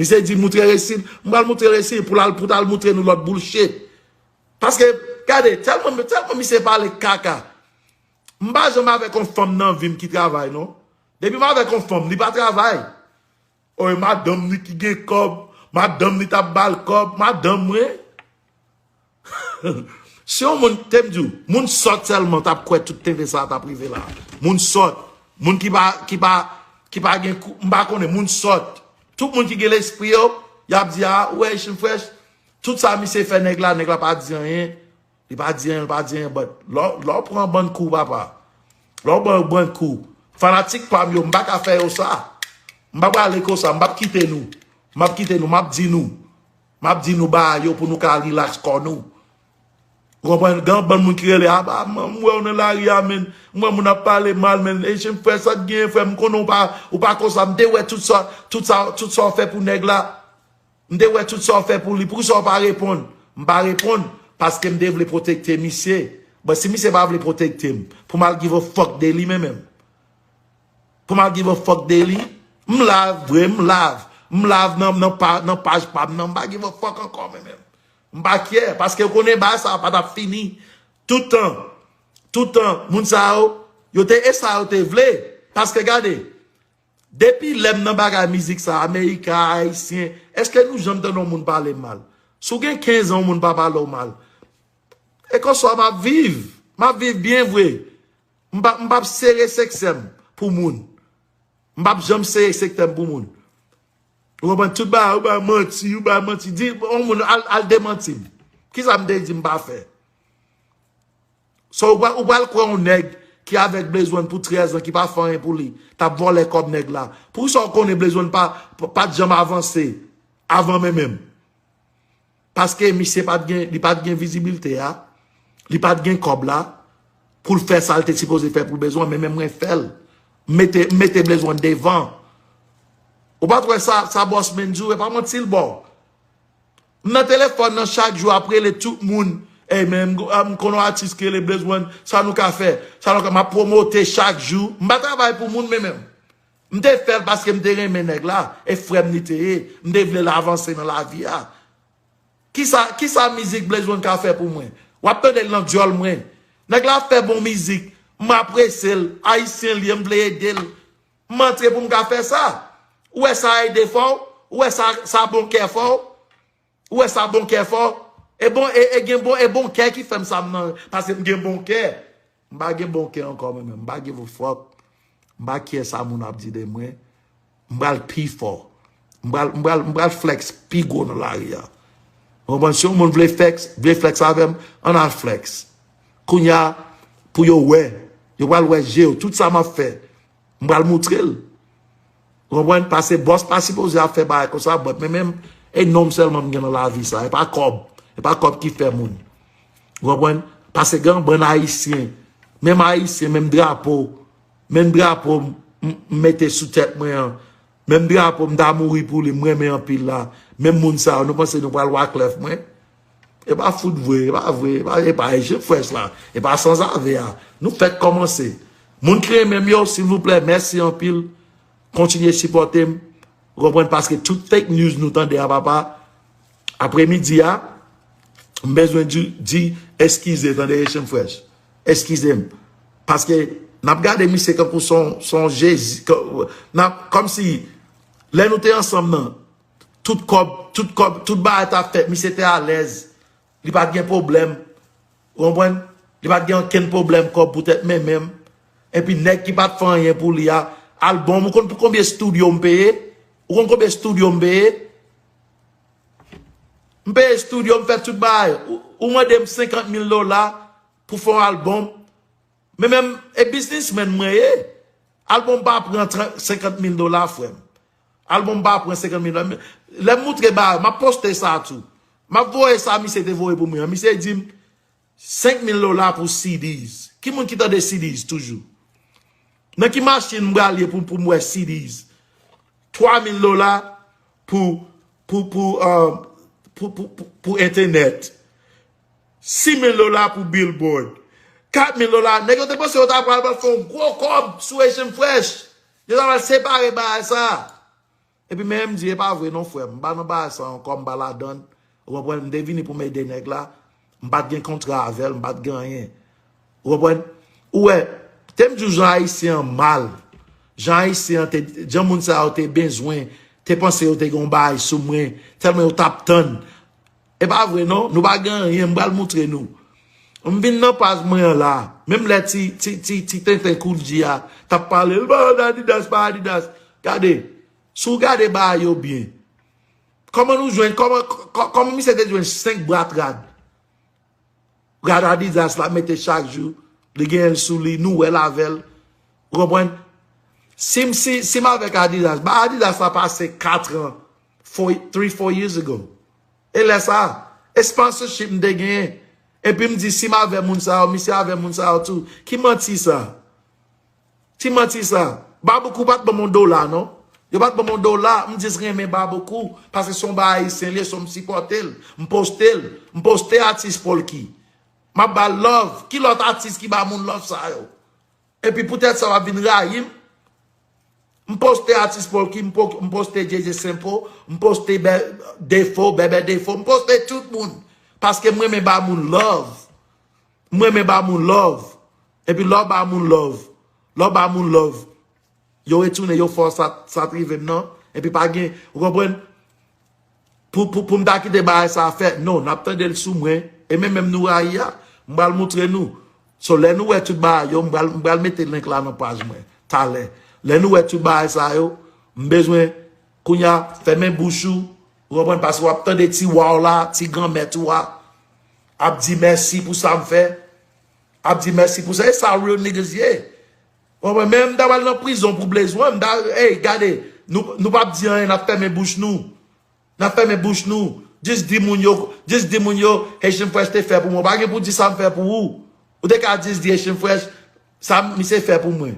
Misye di moutre resi l. M pral moutre resi l pou l al, pou l al moutre nou lòt bullshit. Paske, gade, tèlman, tèlman misye pale kaka. M pa janm avèk yon fanm nan vi m ki travay, non. Depi m avèk yon fanm, li pa travay. Oy, madanm li ki gen kòb, madanm li t ap ba l kòb, madanm mwen. Si yon moun, te m di w, moun sòt sèlman t ap kwè tout tenten sa a t ap rive la. Moun sòt, moun ki pa, ki pa, ki pa gen kou, m pa konnen, moun sòt. Tout moun ki gen lespri yo, y ap di, a, ou wè Haitian Fresh, tout sa misye fè nèg la, nèg la pa di anyen. Li pa di anyen, li pa di anyen, but lè w, lè w pran bann kou, papa. Lè w pran bann kou. Fanatik pa m yo, m pa ka fè yo sa. M pa prale konsa, m p ap kite nou. M ap kite nou, m ap di nou. M ap di nou bagay yo pou nou ka relax kò nou. Ou konprann? Gen yon bann moun ki rele, a, ba, m, m wè w nan lari a, men. M wè moun ap pale mal, men. Haitian Fresh, sa k genyen, frè m? M konnen w pa, ou pa konsa. M te wè tout sa, tout sa, tout sa w fè pou nèg la. M te wè tout sa w fè pou li. Poukisa w pa reponn? M pa reponn paske m te vle pwotekte misye. But si misye pa vle pwotekte m, pou m al give a fuck de li, men menm. Pou m al give a fuck de li. M live, vre, m live. M live nan, nan, pa, nan paj pa m nan. M pa give a fuck ankò, men menm. M pa care, paske w konnen bagay sa a pa t ap fini. Tout tan, tout tan, moun sa yo, yo te, e sa yo te vle. Paske gade, depi lè m nan bagay mizik sa, Amerika, Ayisyen, èske nou janm tande yon moun pale m mal? Si w gen kenz an, yon moun pa pale w mal. E konsa m ap viv. M ap viv byen vre. M p ap, m p ap sere sektè m pou moun. M p ap janm sere sektè m pou moun. Ou konprann? Tout bagay, ou bay manti, ou bay manti. Di yon moun al, al demanti m. Kisa m te di m pa fè? So, ou pral, ou pral kwè yon nèg ki avèk Blaze One pou trèz an, ki pa fè anyen pou li, t ap vòlè kòb nèg la. Poukisa w konnen Blaze One pa, pa, pa t janm avanse avan men menm? Paske misye pa t gen, li pa t gen vizibilite a, li pa t gen kòb la, pou l fè sa l te sipoze fè pou Blaze One, men menm mwen fè l. M mete, m mete Blaze One devan. Ou pa t wè sa, sa Boss Man di w, e pa manti l ba w. M nan telefòn nan chak jou ap rele tout moun. Ey, men m, m konn yon atis ki rele Blaze One, sa nou ka fè? Sa nou ka, m ap pwomote chak jou. M pa travay pou moun, men menm. M te fè l paske m te renmen nèg la, e frè m li te ye. M te vle l avanse nan lavi a. Kisa, kisa mizik Blaze One ka fè pou mwen? W ap tande l nan dyòl mwen. Nèg la ap fè bon mizik, m apresye l, ayisyen l ye, m vle ede l. M antre pou m ka fè sa. Ou wè sa ede fè w? Ou wè sa, sa bon kè fè w? Ou wè sa bon kè fè w? E bon, e, e gen bon, e bon kè ki fè m sa m nan, paske m gen bon kè. M pa gen bon kè ankò, mwen menm. M pa give a fuck. M pa care sa moun ap di de mwen. M pral pi fò. M pral, m pral, m pral flex pi gwo nan lari a. Ou konprann? Si yon moun vle flex, vle flex avè m, ann al flex. Kounye a, pou yo wè, yo pral wè je yo, tout sa m ap fè, m pral moutre l. Ou konprann? Paske bòs pa sipoze ap fè bagay konsa, but men menm, e non m sèlman m gen nan lavi sa. E pa kòb. E pa kòb ki fè moun. Ou konprann? Paske gen yon bann ayisyen, menm ayisyen, menm drapo, menm drapo m, m, m mete sou tèt mwen an, menm drapo m ta mouri pou li, m renmen anpil la, menm moun sa yo, nou panse nou pral waklèf mwen? E pa fout vre, e pa vre, e pa, e pa Haitian Fresh la, e pa sanzave a. Nou fèk kòmanse. Moun ki renmen m yo, silvouplè, mèsi anpil. Kontinye sipòte m. Ou konprann? Paske tout fake news nou tande a, papa, apremidi a, m bezwen di, di eskize, tande, Haitian Fresh. Eskize m. Paske n ap gade misye kankou son, son Jezi. Kòmsi, lè nou te ansanm nan, tout kòb, tout kòb, tout bagay t ap fèt, misye te alèz. Li pa t gen pwoblèm. Ou konprann? Li pa t gen ankenn pwoblèm kòb poutèt men menm. Epi nèg ki pa t fè anyen pou li a, albòm, ou konn pou konbyen estidyo m peye? Ou konn konbyen estidyo m peye? M peye estidyo, m fè tout bagay. Ou, ou mande m senkant mil dola pou fè yon albòm. Men menm, e biznismenn mwen ye. Albòm pa pran senkant mil dola, frè m. Albòm pa pran senkant mil dola. Lè m moutre bagay, m ap poste sa tou. M ap voye sa misye te voye pou mwen an. Misye di m, senk mil dola pou C Ds. Ki moun ki tande C Ds toujou? Nan ki machin m pral ye pou, pou m wè C Ds? Twa mil dola pou, pou, pou, uh, pou, pou, pou, pou entènèt. Sis mil dola pou billboard. Kat mil dola. Nèg yo te panse yo ta pral, pral fè yon gwo kòb sou Haitian Fresh. Yo ta pral separe bagay sa. Epi men m di, e pa vre non, frè m. M pa nan bagay sa ankò, m pa ladan l. Ou konprann? M te vini pou m ede nèg la. M pa t gen kontra avè l, m pa t gen anyen. Ou konprann? Ou wè, te m di w jan Ayisyen an mal. Jan Ayisyen an te, jan moun sa yo te bezwen, te panse yo te gen yon bagay sou mwen, tèlman yo t ap tann. E pa vre non, nou pa gen anyen, m pral moutre nou. M vin nan paj mwen an la, menm lè ti, ti, ti, ti tenten Koul G a t ap pale, l pa Adidas, pa Adidas. Gade, si w gade bagay yo byen, kòman nou jwenn, kòman, kò-, kòman misye te jwenn senk bwat rad? Rad Adidas la mete chak jou, li genyen l sou li, nou wè l avè l. Ou konprann? Si m, si, si m avèk Adidas, ba Adidas la pase kat an, four, three, four years ago. E lè sa, e sponsorship m te genyen. Epi m di, si m avè moun sa yo, misye avè moun sa yo tou. Ki manti sa? Ti manti sa. Baboukoup pa t ban m yon dola, non. Yo pa t ban m yon dola, m jis renmen Baboukoup, paske se yon bagay ayisyen li ye, so m sipòte l. M poste l. M poste atis Polky. M ap ba l love. Ki lòt atis ki ba moun love sa yo? Epi poutèt sa w ap vin rayi m. M poste atis Polky, m po-, m poste J J Simple, m poste Bè-, Defo, Bèbè Defo, m poste tout moun. Paske m renmen ba moun love. M renmen ba moun love. Epi lè w ba moun love, lè w ba moun love, yo retounen, yo fè w sa, sa t rive m nan. Epi pa gen, ou konprann? Pou, pou, pou m ta kite bagay sa fèt, non, n ap tande l sou mwen. E men menm nou rayi a, m pral moutre nou. So, lè nou wè tout bagay yo, m pral, m pral mete link la nan paj mwen, talè. Lè nou wè tout bagay sa yo, m bezwen, kounye a, fèmen bouch ou, ou konprann, paske w ap tande ti wa w la, ti granmèt ou a, ap di mèsi pou sa m fè, ap di mèsi pou sa. E sa real niggas ye. Ou konprann? Men m ta pral nan prizon pou bezwen, m ta, hey, gade, nou, nou p ap di anyen, n ap fèmen bouch nou. N ap fèmen bouch nou. Jis di moun yo, jis di moun yo, Haitian Fresh te fè pou mwen. Ou pa gen pou di sa m fè pou ou. Ou te ka jis di Haitian Fresh, sa misye fè pou mwen.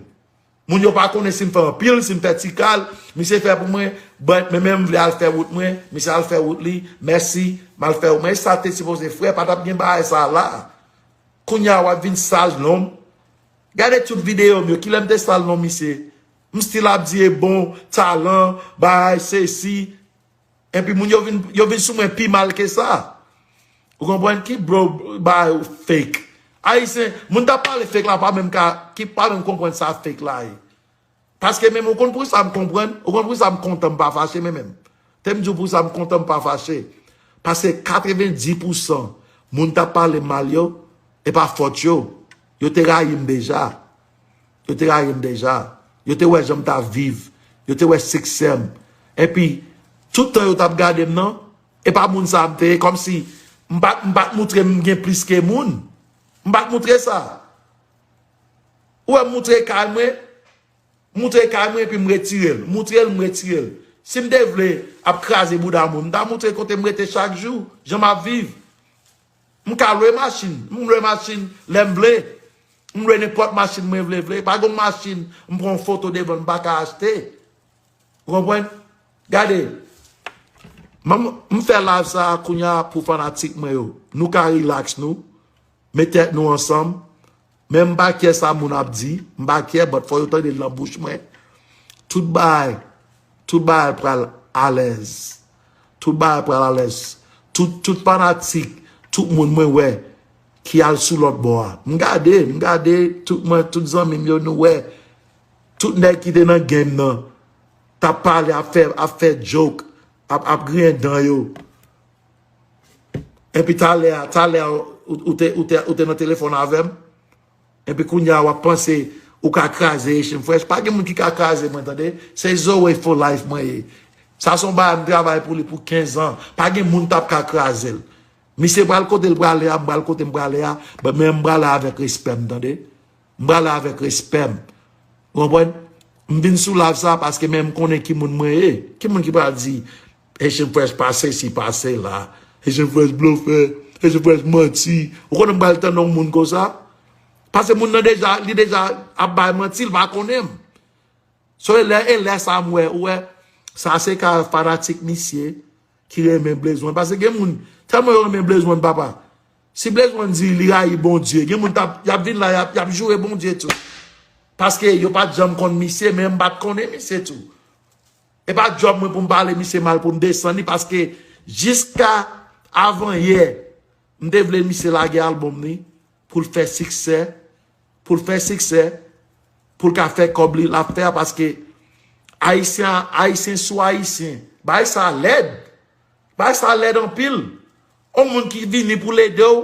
Moun yo pa konnen si m fè anpil, si m fè ti kal, misye fè pou mwen, but men, men m vle al fè wout mwen, misye al fè wout li, mèsi, m al fè wout mwen. E sa te sipoze fè, pa t ap gen bagay sa la. Kounye a w ap vin sal non m. Gade tout videyo m yo, kilè m te sal non misye? M still ap di e bon, talan, bagay, sesi. Epi moun yo vin, yo vin sou mwen pi mal ke sa. Ou konprann ki bro ba yo fake? Ayisyen, moun t ap pale fake la pa menm ka, ki pa menm konprann sa fake la ye. Paske menm ou konn pou sa m konprann, ou konn pou sa m kontan m pa fache men menm. Te m di w pou sa m kontan m pa fache. Paske katrevenndis pousan moun t ap pale m mal yo, e pa fòt yo. Yo te rayi m deja. Yo te rayi m deja. Yo te wè jan m t ap viv. Yo te wè siksè m. Epi, tout tan yo t ap gade m nan, e pa moun sa a m te ye, kòmsi m pa, m pa t moutre m gen plis ke moun. M pa t moutre sa. Ou wè m moutre kay mwen, moutre kay mwen epi m retire l. Moutre l, m retire l. Si m te vle ap kraze bouda moun, m ta moutre kote m rete chak jou, jan m ap viv. M ka lwe machin. M lwe machin lè m vle. M lwe nenpòt machin mwen vle, vle. Pa gen machin m pran yon foto devan l m pa ka achte. Ou konprann? Gade. M, m fè live sa a kounye a pou fanatik mwen yo. Nou ka relax nou. Met tèt nou ansanm. Men m pa kyè sa moun ap di, m pa kyè, but fò yo tande l nan bouch mwen. Tout bagay, tout bagay pral alèz. Tout bagay pral alèz. Tout, tout fanatik, tout moun mwen wè ki al sou lòt bò a. M gade, m gade, tout mwen, tout zanmi m yo, nou wè. Tout nèg ki te nan game nan, t ap pale, ap fè, ap fè joke, ap, ap griyen dan yo. Epi talè a, talè a, ou, ou te, ou te, ou te nan telefòn avè m. Epi kounye a, w ap panse ou ka kraze Haitian Fresh. Pa gen moun ki ka kraze mwen, tande. Se Zoe for life mwen ye. Sa se yon bagay m travay pou li pou kenz an. Pa gen moun t ap ka kraze l. Misye pral kote l prale a, m pral kote m prale a. But men m prale avèk respè m, tande. M prale avèk respè m. Ou konprann? M vin sou live sa paske men m konnen ki moun mwen ye. Ki moun ki pral di, Haitian Fresh pa sesi, pa sela. Haitian Fresh blofè. Haitian Fresh manti. Ou konnen m pral tande yon moun konsa? Paske moun nan deja, li deja ap bay manti, li pa konnen m. So, e lè, e lè sa m wè, ou wè, sa se ka fanatik misye ki renmen Blaze One. Paske gen moun, tèlman yo renmen Blaze One, papa. Si Blaze One di li rayi Bondye, gen moun t ap, y ap vin la, y ap, y ap joure Bondye tou. Paske yo pa t janm konn misye, men m pa t konnen misye tou. E pa djòb mwen pou m pale misye mal, pou m desann li, paske jiska avan yè, m te vle misye lage albòm li, pou l fè siksè, pou l fè siksè, pou l ka fè kòb li, l ap fè a, paske Ayisyen, Ayisyen sou Ayisyen, bagay sa lèd. Bagay sa lèd anpil. Yon moun ki vini pou l ede w,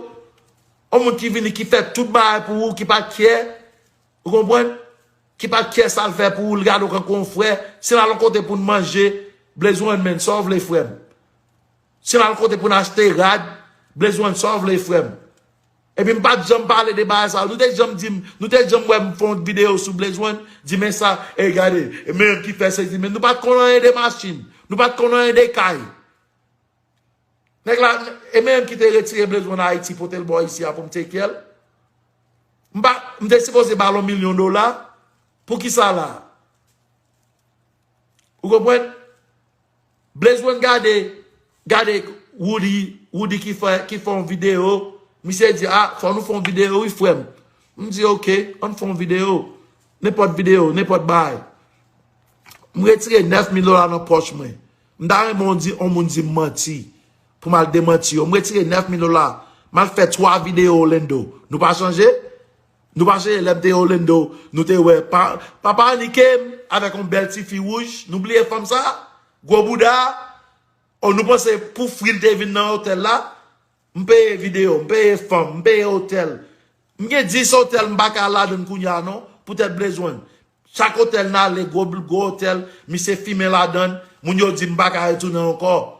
yon moun ki vini ki fè tout bagay pou ou, ki pa kyè, ou konprann? Ki pa kyè sa l fè pou ou, l gade w kankou yon frè. Si n al yon kote pou n manje, Blaze One, men, sa w vle, frè m? Si n al kote pou n achte rad, Blaze One, sa w vle, frè m? Epi m pa t janm pale de bagay sa. Nou te janm di m, nou te janm wè m fè yon videyo sou Blaze One, di men sa, e gade, e men ki fè sezi, men nou pa t konn anyen de machin, nou pa t konn anyen de kay. Nèg la, e men ki te retire Blaze One Ayiti, pote l bò isi a pou m take care l. M pa, m te sipoze ba l yon milyon dola. Poukisa la? Ou konprann? Blaze One gade, gade Woody, Woody ki fè, ki fè yon videyo. Misye di, a, fò nou fè yon videyo, wi, frè m. M di, oke, ann fè yon videyo. Nenpòt videyo, nenpòt bagay. M retire nèf mil dola nan pòch mwen. M ta renmen w di, yon moun di m manti. Pou m al demanti yo. M retire nèf mil dola. M al fè twa videyo Orlando. Nou pa chanje? Nou pa chanje lè m te Orlando. Nou te wè pa, papa Annie Kem avèk yon bèl ti fi wouj. Nou bliye fanm sa? Gwo bouda. O, nou panse pou fri l te vin nan otèl la? M peye videyo, m peye fanm, m peye otèl. M gen dis otèl m pa ka al ladann kounye a non, poutèt Blaze One. Chak otèl n ale, gwo, gwo otèl, misye fimen ladann, moun yo di m pa ka retounen ankò.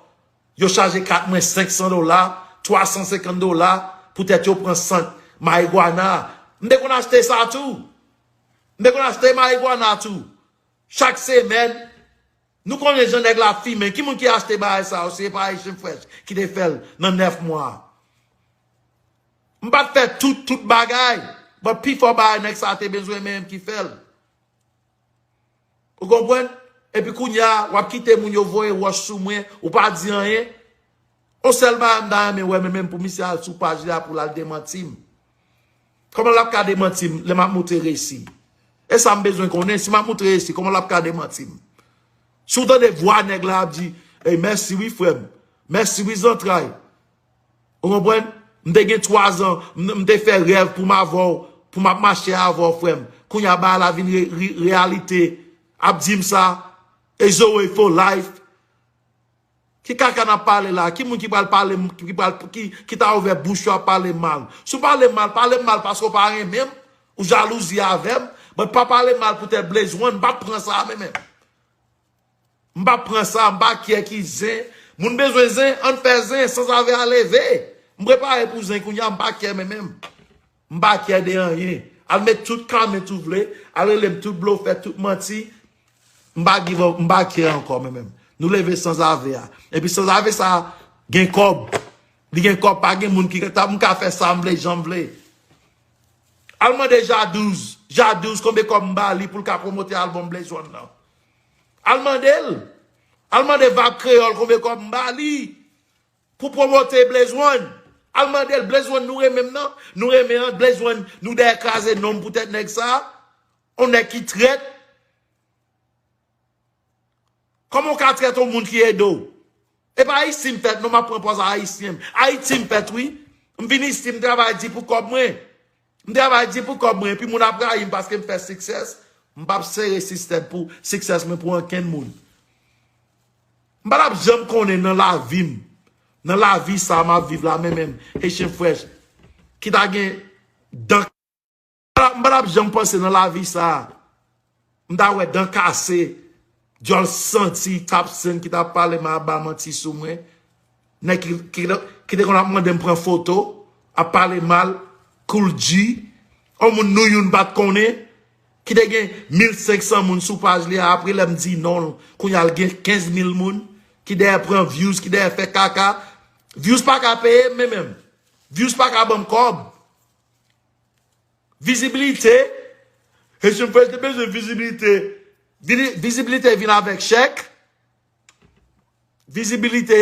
Yo chaje kat mwen senk san dola, twa san senkant dola, poutèt yo pran sant marigwana. M te konn achte sa tou. M te konn achte marigwana tou. Chak semèn, nou konnen jan nèg la fimen. Ki moun ki achte bagay sa yo? Se pa Haitian Fresh ki te fè l nan nèf mwa. M pa t fè tout, tout bagay. But pifò bagay nèg sa te bezwen menm ki fè l. Ou konprann? Epi kounye a, w ap kite moun yo voye wòch sou mwen, ou pa di anyen. On sèl bagay m ta renmen wè, men menm pou misye al sou paj li a pou l al demanti m. Kòman l ap ka demanti m lè m ap moutre resi? E sa m bezwen konnen, si m ap moutre resi, kòman l ap ka demanti m? Si w tande vwa nèg la ap di, ey, mèsi wi frè m, mèsi wi zantray. Ou konprann? M te gen twa zan, m, m te fè rèv pou m avè w, pou m ap mache avè w, frè m. Kounye a bagay la vin re, re, reyalite. Ap di m sa, e Zoe for life. Ki kaka n ap pale la? Ki moun ki pral pale m, ki pral, ki, ki ta ouvè bouch yo ap pale m mal? Si w pale m mal, pale m mal paske w pa renmen m, ou jalouzi avè m, but pa pale m mal poutèt Blaze One, m p ap pran sa a menm menm. M p ap pran sa, m pa kyè ki zen. Moun bezwen zen, ann fè zen, sanzave a leve. M prepare pou zen kounye a, m pa kyè menm menm. M pa kyè de anyen. Al met tout comment ou vle, al rele m tout blofè, tout manti. M pa give up, m pa care ankò menm menm. Nou leve sanzave a. Epi sanzave sa gen kòb. Li gen kòb, pa gen moun ki ta, m ka fè sa m vle, jan m vle. Al mande Jadouz. Jadouz, konbyen kòb m ba li pou l ka pwomote albòm Blaze One nan? Al mande l. Al mande Vab Kreyòl konbyen kòb m ba li pou pwomote Blaze One. Al mande l, Blaze One, nou renmen m nan? Nou renmen an, Blaze One, nou dèyè kraze non m poutèt nèg sa? On nèg ki trèt. Kòman w ka trèt yon moun ki ede w? E pa Ayiti m fèt, non, m ap pran pòz a Ayisyen. Ayiti m fèt, wi. M vin isi, m travay di pou kòb mwen. M travay di pou kòb mwen, epi moun ap rayi m paske m fè success. M p ap sere sistèm pou success mwen pou ankenn moun. M pa t ap janm konnen nan lavi m, nan lavi sa m ap viv la, men menm, Haitian Fresh, ki ta gen dan, m pa t ap janm panse nan lavi sa a. M ta wè dan kase, dyòl santi, Top Cent ki t ap pale mal, ap ba manti sou mwen. Nèg ki, ki, ki te konn ap mande m pran foto, ap pale mal, Kool G, yon moun nou youn pa t konnen, ki te gen mil senk san moun sou paj li a, apre lè m di non, kounye a l gen kenz mil moun, ki dèyè pran views, ki dèyè fè kaka. Views pa ka peye m, men menm. Views pa ka ban m kòb. Vizibilite. Haitian Fresh te bezwen vizibilite. Vini-, vizibilite vin avèk chèk. Vizibilite.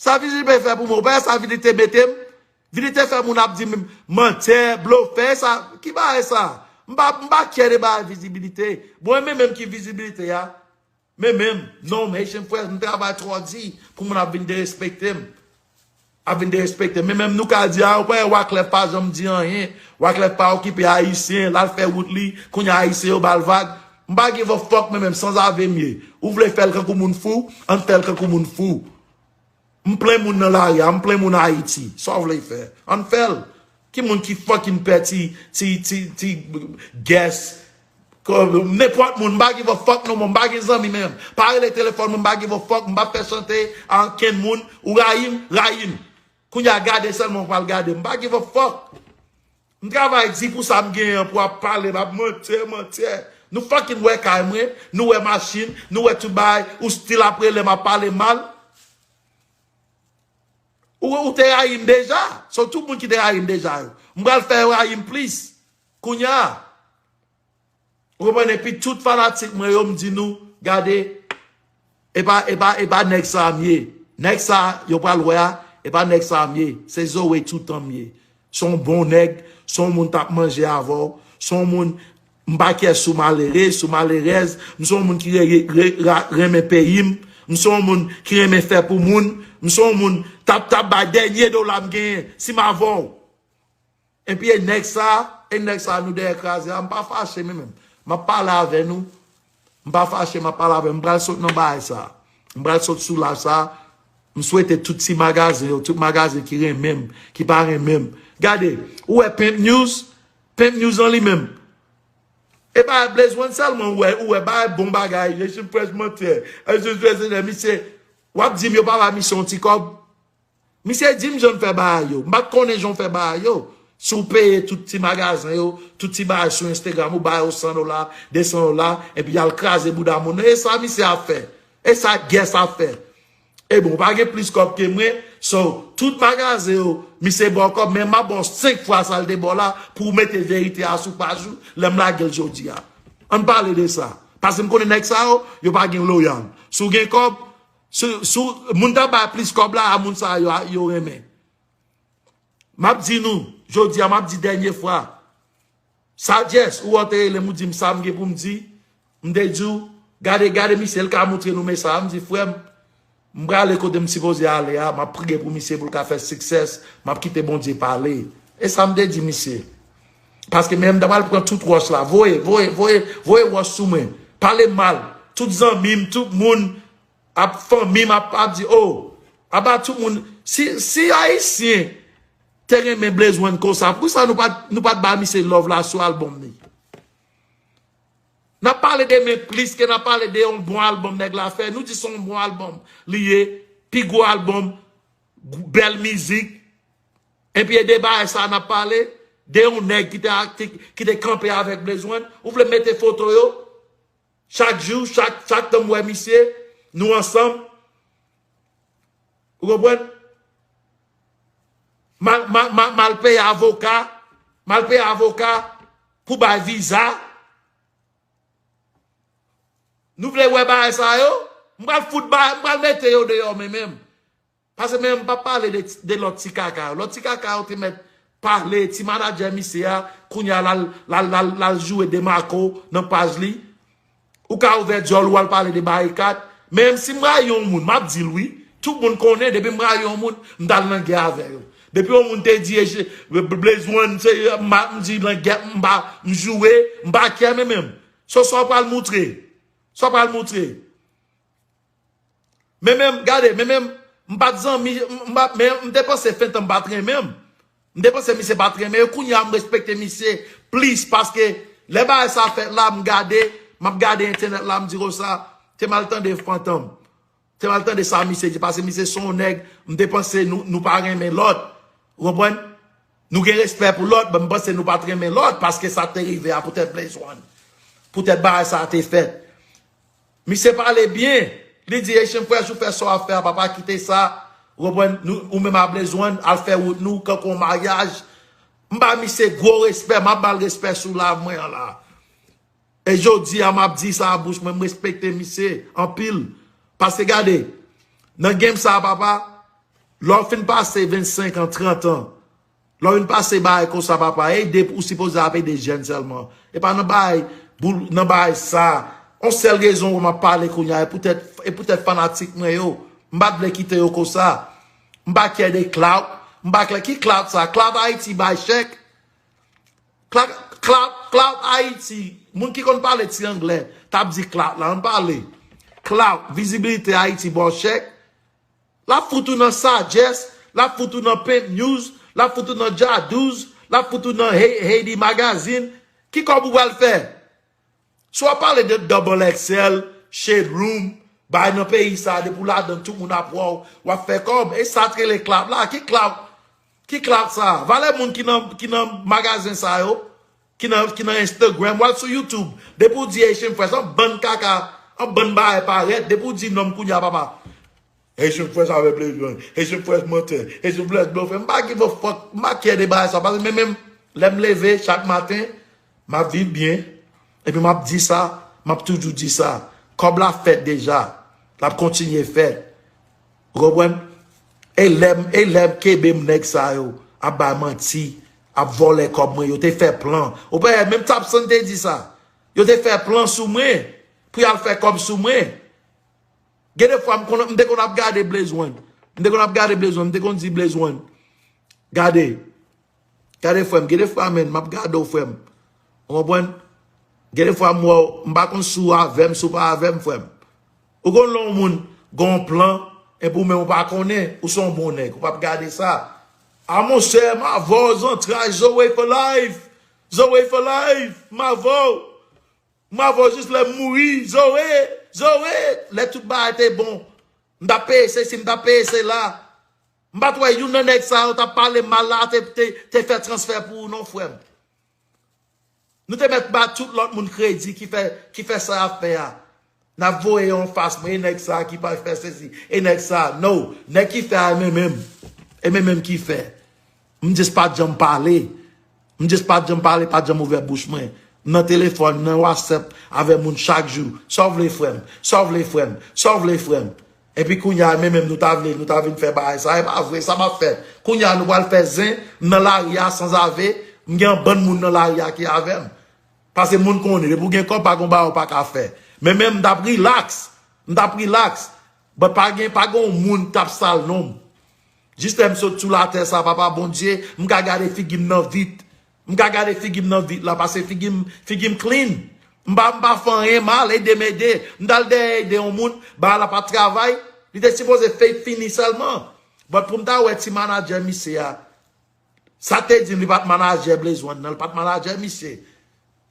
Sa vizibilite fè pou mwen? Ou pa wè sa vizibilite mete m? Vizibilite fè moun ap di m mantè, blofè, sa. Ki bagay sa? M pa, m pa kyè de bagay vizibilite. Bon, e men menm ki vizibilite a. Men menm, non, m Haitian Fresh, m travay twò di pou moun ap vin derespekte m. Ap vin derespekte m. Men menm nou ka di, a, ou pa wè Wyclef pa janm di anyen. Wyclef pa okipe Ayisyen, l al fè wout li, kounye a Ayisyen yo ba l vag. M pa give a fuck, men menm, sanzave m ye. Ou vle fè l kankou moun fou, ann fè l kankou moun fou. M plen moun nan lari a, m plen moun Ayiti. Sa w vle fè? Ann fè l. Ki moun ki fucking pè ti, ti, ti, ti guest? Nenpòt moun, m pa give a fuck no more, m pa gen zanmi menm. Pa rele telefòn mwen, m pa give a fuck, m pa fè chante a ankenn moun. Ou rayi m, rayi m. Kounye a gade sèlman ou pral gade, m pa give a fuck. M travay di pou sa m genyen an pou ap pale, m ap mantè, mantè. Nou fucking wè kay mwen, nou wè machin, nou wè tout bagay, ou still ap rele m ap pale mal. Ou, ou te rayi m deja. So, tout moun ki te rayi m deja yo, m pral fè yo rayi m plis. Kounye a, ou konprann, epi tout fanatik mwen yo, m di nou, gade, e pa, e pa, e pa nèg sa a m ye. Nèg sa a yo pral wè a, e pa nèg sa a m ye. Se Zoe toutan m ye. Se yon bon nèg, se yon moun t ap manje avè w, se yon moun, m pa kè sou malere, sou malerèz, m se yon moun ki re, re, re, ra, renmen peyi m, m se yon moun ki renmen fè pou moun, m se yon moun t ap, t ap bay dènye dola m genyen, si m avè w. Epi e nèg sa, e nèg sa nou dèyè kraze a, m pa fache men menm. M ap pale avè nou, M pa fache, m ap pale avè w. M pral sot nan bagay sa. M pral sot sou live sa. M swete tout ti magazen yo, tout magazen ki renmen m, ki pa renmen m. Gade, ou wè Pimp News? Pimp News an li menm. E bagay Blaze One sèlman ou wè, ou wè bagay bon bagay, Haitian Fresh mantè, Haitian Fresh, misye, w ap di m yo pa ba misye yon ti kòb? Misye di m jan l fè bagay yo. M pa t konnen jan l fè bagay yo. Si w peye tout ti magazen yo, tout ti bagay sou Instagram, ou ba yo san dola, de san dola, epi y al kraze bouda moun nan. E sa misye ap fè. E sa guest ap fè. E bon, ou pa gen plis kòb ke mwen. So, tout magazen yo, misye ba w kòb, men m ap ba w senk fwa sa l te ba w la pou w mete verite a sou paj ou, lè m lage l jodi a. Ann pale de sa. Paske m konnen nèg sa yo, yo pa gen loyal. Si w gen kòb, Si, si moun ta bay plis kòb la a moun sa yo, yo renmen. M ap di nou, jodi a, m ap di dènye fwa. Sadyès, ou wè w te rele m, ou di m sa m gen pou m di. M te di w, gade, gade misye, l ka montre nou mesaj. M di, frè m, m prale kote m sipoze ale a, m ap priye pou misye pou l ka fè success, m ap kite Bondye pale. E sa m te di misye. Paske men m ta pral pran tout wòch la, voye, voye, voye, voye wòch sou mwen. Pale mal. Tout zanmi m, tout moun, ap fanmi m ap, ap di, oh, aba tout moun, si, si Ayisyen te renmen Blaze One konsa, poukisa nou pa t, nou pa t ba misye love la sou album li? N ap pale de men plis ke n ap pale de yon bon album nèg la fè. Nou di se yon bon album li ye, pi gwo album, bèl mizik. Epi e de bagay sa n ap pale, de yon nèg ki te, ki, ki te kanpe avèk Blaze One. Ou vle mete foto yo? Chak jou, chak, chak tan m wè misye, nou ansanm. Ou konprann? M al, m al, m al, m al peye avoka, m al peye avoka pou bay viza. Nou vle wè bagay sa yo? M pral fout bagay, m pral mete yo deyò men menm. Paske men m pa pale de, de lòt ti kaka yo. Lòt ti kaka yo te mèt pale, ti manadjè misye a, kounye a l al, l al, l al, l al joure Demarco nan paj li. Ou ka ouvè dyòl ou al pale de barikad. Men si m rayi yon moun, m ap di l wi. Tout moun konnen, depi m rayi yon moun, m t al nan gè avè yo. Depi yon moun te di, "Eche, Blaze One, se, m pa, m di nan gè, m pa, m joure, m pa kè men menm." So, sa w pral moutre. Sa w pral moutre. Men menm, gade, men menm, m pa t zanmi, m, m pa, men m te panse Fenton pa t renmen m. M te panse misye pa t renmen yo. Kounye a, m respekte misye plis paske lè bagay sa fèt la, m gade, m ap gade entènèt la, m di konsa, te m al tande Fantom. Te m al tande sa misye di, paske misye se yon nèg, m te panse nou, nou pa renmen lòt. Ou konprann? Nou gen respè pou lòt, men m panse nou pa t renmen lòt, paske sa te rive a poutèt Blaze One. Poutèt bagay sa te fèt. Misye pale byen. Li di, "Haitian Fresh, ou fè sa w ap fè a, papa, kite sa." Ou konprann? Nou, ou menm a Blaze One, al fè wout nou, kankou yon maryaj. M ba misye gwo respè, m ap ba l respè sou live mwen an la. E jodi a, m ap di sa a bouch mwen, m respekte misye anpil. Paske gade, nan game sa a, papa, lè w fin pase vennsenk an, trant an, lè w vin pase bagay konsa, papa, ede, ou sipoze ap ede jèn sèlman. E pa nan bagay, boul, nan bagay sa. On sèl rezon wè m ap pale kounye a, e poutèt, e poutèt fanatik mwen yo. M pa t vle kite yo konsa. M pa kè de clout. M pa kè ki clout sa. Clout Haiti bay chèk. Clout, clout, clout Haiti. Moun ki konn pale ti anglè, t ap di clout la. Ann pale. Clout, vizibilite Haiti ba w chèk. L ap fout ou nan Sagesse, l ap fout ou nan Pimp News, l ap fout ou nan Jadouz, l ap fout ou nan Hey- Haiti Magazine. Ki kòb ou pral fè? Si w ap pale de Double X L, Shade Room, bay nan peyi sa, depi w ladan tout moun ap wè w, w ap fè kòb. E sa t rele clout la. Ki clout? Ki clout sa? Valè moun ki nan, ki nan magazen sa yo, ki nan, ki nan Instagram, w al sou YouTube. Depi w di Haitian Fresh, an bann kaka, an bann bagay parèt. Depi w di non m kounye a, papa. Haitian Fresh avè Blaze One. Haitian Fresh mantè. Haitian Fresh blofè. M pa give a fuck. M pa kè de bagay sa. Paske men menm, lè m leve chak maten, m ap viv byen. Epi m ap di sa, m ap toujou di sa. Kòb la fèt deja. L ap kontinye fèt. Ou konprann? E lè m, e lè m kenbe m nèg sa yo ap bay manti, ap vòlè kòb mwen, yo te fè plan. Ou pa wè, menm Tapson te di sa. Yo te fè plan sou mwen pou y al fè kòb sou mwen. Gen de fwa m konn, m te konn ap gade Blaze One. M te konn ap gade Blaze One, m te konn di Blaze One, "Gade, gade frè m, gen de fwa menm, m ap gade w frè m." Ou konprann? Gen de fwa m wè w, m pa konn si w avè m, si w pa avè m, frè m. Ou konn lè yon moun gen yon plan, epi ou menm ou pa konnen, ou se yon bon nèg, ou p ap gade sa. A monchè, m avè w, zantray, Zoe for life. Zoe for life, m avè w. M avè w jis lè m mouri, Zoe, Zoe. Lè tout bagay te bon, m t ap peye sesi, m t ap peye sela. M pa t wè youn nan nèg sa yo t ap pale mal la te, te, te fè transfè pou ou non, frè m. Nou te mèt ba tout lòt moun kredi ki fè, ki fè sa y ap fè a. N ap voye yo anfas mwen, e nèg sa ki pa fè sesi, e nèg sa, no. Nèg ki fè a, e men menm. E men menm ki fè. M just pa t janm pale. M just pa t janm pale, pa t janm ouvè bouch mwen. M nan telefòn, nan WhatsApp, avè moun chak jou. Sa w vle, frè m? Sa w vle, frè m? Sa w vle, frè m? Epi kounye a, men menm nou ta vle, nou ta vin fè bagay sa, e pa vre, sa p ap fèt. Kounye a, nou pral fè zen, m nan lari a, sanzave, m gen yon bann moun nan lari a ki avè m. Paske moun konnen, depi w gen kòb, pa gen bagay ou pa ka fè. Men menm m t ap relax, m t ap relax. But pa gen, pa gen yon moun k t ap sal non m. Jis lè m sot sou latè sa, papa Bondye, m ka gade figi m nan vit. M ka gade figi m nan vit la, paske figi m, figi m clean. M pa, m pa fè anyen mal, ede m ede. M t al dèyè ede yon moun, bagay la pa t travay. Li te sipoze fake fini sèlman. But pou m ta wè ti manadjè misye a, sa k te di m li pa t manadjè Blaze One nan, li pa t manadjè misye.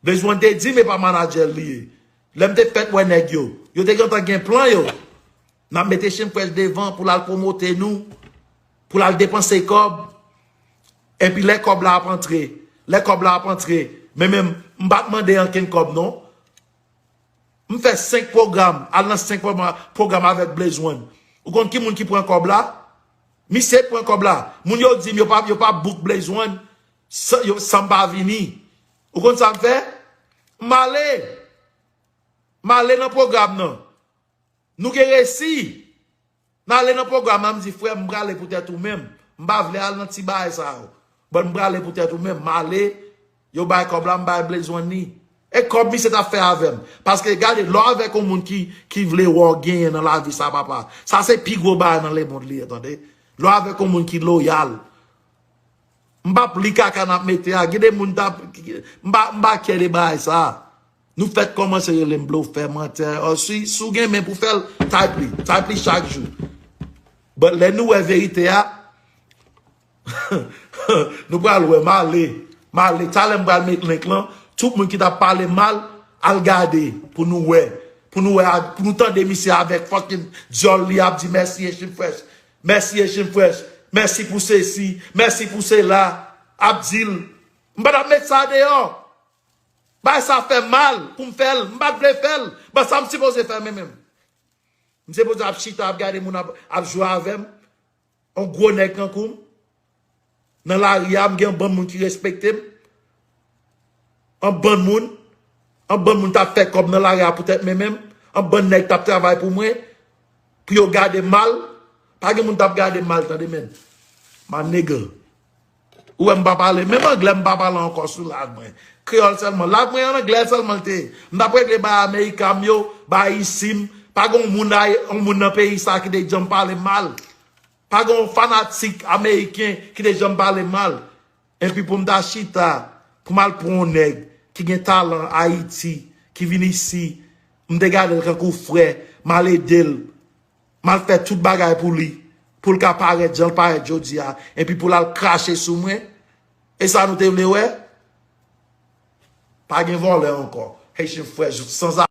Blaze One te di m e pa manadjè l li ye. Lè m te fèk wè nèg yo, yo te gentan gen plan yo. N ap mete Haitian Fresh devan pou l al pwomote nou, pou l al depanse kòb. Epi lè kòb la ap antre, lè kòb la ap antre, men menm, m pa t mande ankenn kòb non. M fè senk pwogram, al nan senk pwogram, pwogram avèk Blaze One. Ou konn ki moun ki pran kòb la? Misye k pran kòb la. Moun yo di m yo pa, yo pa book Blaze One san, yo, san m pa vini. Ou konn sa m fè? M ale. M ale nan pwogram nan. Nou gen resi. M ale nan pwogram la, m di, frè, m prale poutèt ou menm. M pa vle al nan ti bagay sa yo. Bon, m prale poutèt ou menm. M ale, yo bay kòb la, m bay Blaze One li. E kòb misye t ap fè avè m. Paske gade, lè w avèk yon moun ki, ki vle wè w genyen nan lavi sa, papa, sa se pi gwo bagay nan lemonn li ye, tande. Lè w avèk yon moun ki loyal, m p ap li kaka n ap mete a. Gen de moun t ap, m pa, m pa kè de bagay sa. Nou fèk kòmanse rele m blofè, mantè. Ò, si, si w gen men pou fè l, type li. Type li chak jou. But lè nou wè verite a, nou pral wè, m ale. M ale. Talè m pral met link lan. Tout moun ki t ap pale mal, al gade pou nou wè. Pou nou wè, pou nou tande misye avèk fucking dyòl li ap di mèsi Haitian Fresh. Mèsi Haitian Fresh. Mèsi pou sesi. Mèsi pou sela. Ap di l. M pa t ap met sa deyò. Bay sa fè mal pou m fè l. M pa t vle fè l. Ban sa m sipoze fè men menm. M sipoze ap chita, ap gade moun ap, ap jwe avè m. Yon gwo nèg tankou m. Nan lari a, m gen yon bann moun ki respekte m. Yon bann moun. Yon bann moun t ap fè kòb nan lari a poutèt men menm. Yon bann nèg t ap travay pou mwen. Pou yo gade m mal. Pa gen moun t ap gade m mal, tande, men. My nigga. Ou wè m pa pale. Menm anglè m pa pale ankò sou live mwen. Kreyòl sèlman. Live mwen an anglè sèlman l te ye. M t ap regle bay Amerika m yo, bay isi m. Pa gen yon moun, yon moun nan peyi sa ki te janm pale m mal. Pa gen yon fanatik ameriken ki te janm pale m mal. Epi pou m ta chita, pou m al pran yon nèg ki gen talan Ayiti, ki vin isi, m te gade l tankou frè, m al ede l, m al fè tout bagay pou li, pou l ka parèt jan l parèt jodi a, epi pou l al krache sou mwen, e sa nou te vle wè? Pa gen vòlè ankò. Haitian Fresh, sanzave.